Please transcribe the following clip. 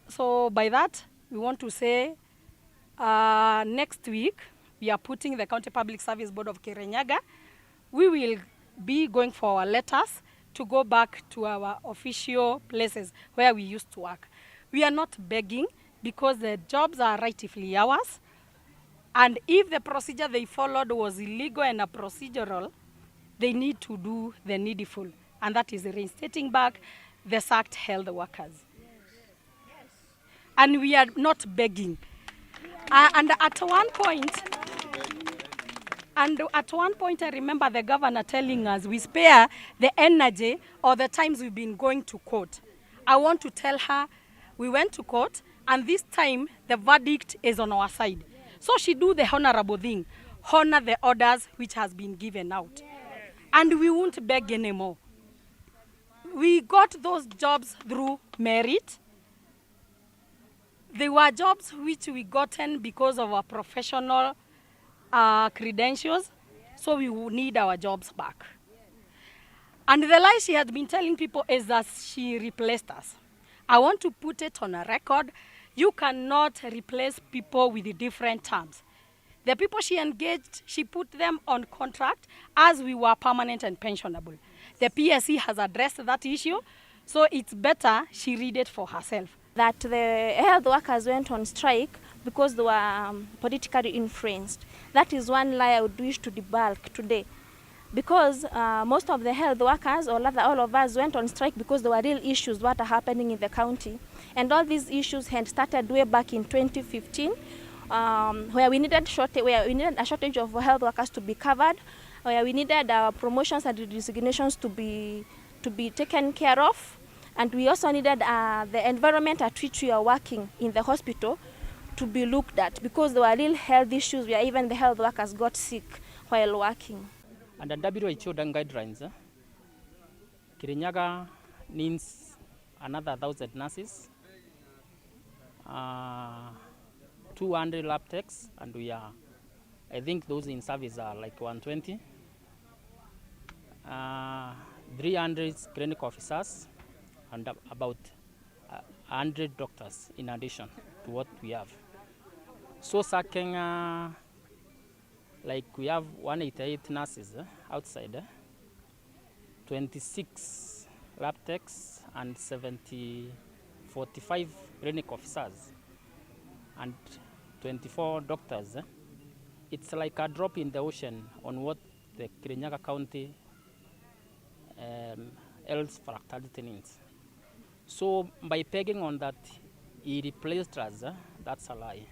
So by that, we want to say next week, we are putting the County Public Service Board of Kirinyaga. We will be going for our letters to go back to our official places where we used to work. We are not begging because the jobs are rightfully ours. And if the procedure they followed was illegal and procedural, they need to do the needful. And that is reinstating back the sacked health workers. And we are not begging. And at one point, I remember the governor telling us we spare the energy or the times we've been going to court. I want to tell her we went to court, and this time the verdict is on our side. So she do the honorable thing, honor the orders which has been given out. And we won't beg anymore. We got those jobs through merit. They were jobs which we gotten because of our professional credentials, so we will need our jobs back. And the lie she has been telling people is that she replaced us. I want to put it on a record. You cannot replace people with different terms. The people she engaged, she put them on contract as we were permanent and pensionable. The PSC has addressed that issue, so it's better she read it for herself. That the health workers went on strike because they were politically influenced. That is one lie I would wish to debunk today. Because most of the health workers, or rather all of us, went on strike because there were real issues that are happening in the county. And all these issues had started way back in 2015, where we needed a shortage of health workers to be covered, where we needed promotions and resignations to be taken care of. And we also needed the environment at which we are working in the hospital to be looked at, because there were real health issues where even the health workers got sick while working. Under WHO guidelines, Kirinyaga needs another 1,000 nurses, 200 lab techs, and I think those in service are like 120, 300 clinical officers, and about 100 doctors in addition to what we have. So sacking, like we have 188 nurses outside, 26 lab techs, and 45 clinical officers, and 24 doctors. It's like a drop in the ocean on what the Kirinyaga County health fractality needs. So by pegging on that, he replaced us, that's a lie.